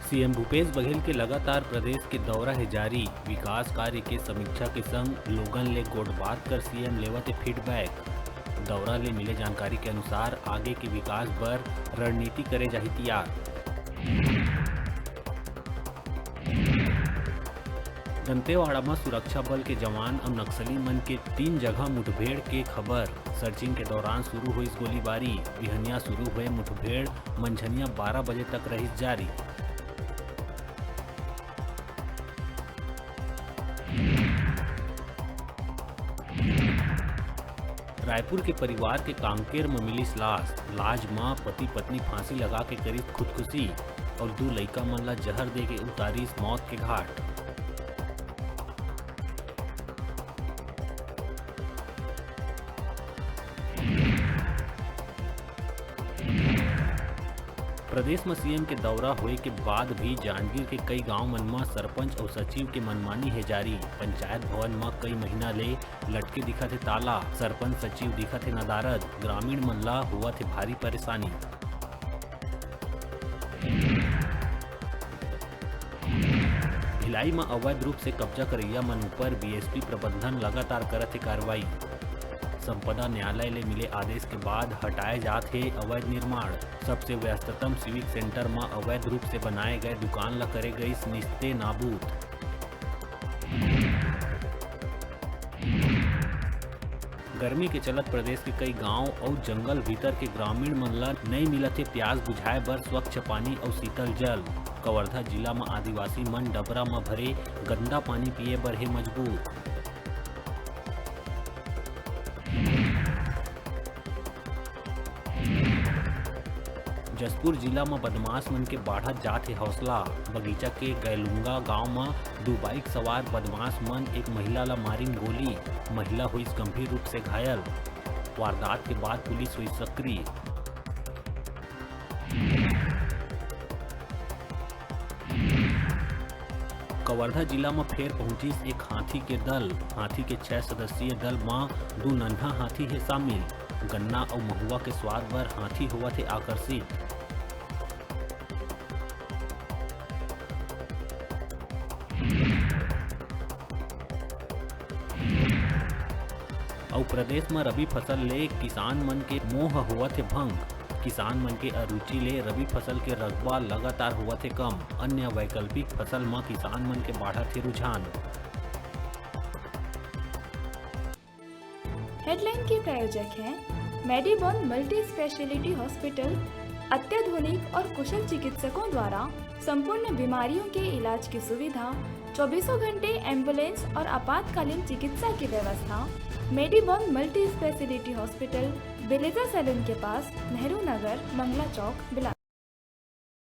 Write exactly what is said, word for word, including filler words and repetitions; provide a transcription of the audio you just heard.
CM Bhupesh Baghel के लगातार प्रदेश के दौरा हे जारी। विकास कार्य के समीक्षा के संग लोगन ले गोठबात कर सीएम लेवत हे फीडबैक। दौरा ले मिले जानकारी के अनुसार आगे के विकास बर रणनीति करे जाही तियार। दंतेवाड़ा म सुरक्षा बल के जवान अउ नक्सली मन के तीन जगह मुठभेड़ के खबर। सर्चिंग के दौरान शुरू होइस गोलीबारी। बिहनिया शुरू हुए मुठभेड़ मंझनिया बारह बजे तक रहिस जारी। रायपुर के परिवार के कांकेर म मिलिस लाश। लाज म पति पत्नी फांसी लगा के करिस खुदकुशी अउ दू लइका मन ला जहर दे के उतारिस मौत के घाट। प्रदेश म सीएम के दौरा होए के बाद भी जांजगीर के कई गांव मन म सरपंच अउ सचिव के मनमानी हे जारी। पंचायत भवन म कई महीना ले लटके दिखत हे ताला, सरपंच सचिव दिखत हे नदारद, ग्रामीण मन ला होवत हे भारी परेशानी। भिलाई म अवैध रूप से कब्जा करइया मन ऊपर बीएसपी प्रबंधन लगातार करत हे कार्रवाई। संपदा न्यायालय ले मिले आदेश के बाद हटाए जात हे अवैध निर्माण। सबसे व्यस्ततम सिविक सेंटर म अवैध रूप से बनाए गए दुकान ल करे गइस निस्ते नाबूद। गर्मी के चलत प्रदेश के कई गांव अउ जंगल भीतर के ग्रामीण मन ल नइ मिलत हे प्यास बुझाए बर स्वच्छ पानी अउ शीतल जल। कवर्धा जिला म आदिवासी मन डबरा म भरे गंदा पानी पिए बर हे मजबूर। जशपुर जिला म बदमाश मन के बाढ़त जात हे हौसला। बगीचा के गैलुंगा गांव म दू बाइक सवार बदमाश मन एक महिला ल मारिन गोली। महिला होइस गंभीर रूप से घायल। वारदात के बाद पुलिस होइस सक्रिय। कवर्धा जिला म फेर पहुंचिस एक हाथी के दल। हाथी के छह सदस्यीय दल म दू नन्हा हाथी हे शामिल। गन्ना अउ महुआ के स्वाद बर हाथी होवत हे आकर्षित। अउ प्रदेश म रबी फसल ले किसान मन के मोह होवत हे भंग। किसान मन के अरुचि ले रबी फसल के रकबा लगातार होवत हे कम। अन्य वैकल्पिक फसल म किसान मन के बाढ़त हे रुझान। हेडलाइन के प्रायोजक हैं मेडीबॉन मल्टी स्पेशलिटी हॉस्पिटल। अत्याधुनिक और कुशल चिकित्सकों द्वारा संपूर्ण बीमारियों के इलाज की सुविधा, चौबीसों घंटे एम्बुलेंस और आपातकालीन चिकित्सा की व्यवस्था। मेडीबॉन मल्टी स्पेशलिटी हॉस्पिटल, बेलेजा सैलून के पास, नेहरू नगर, मंगला चौक, बिलासपुर।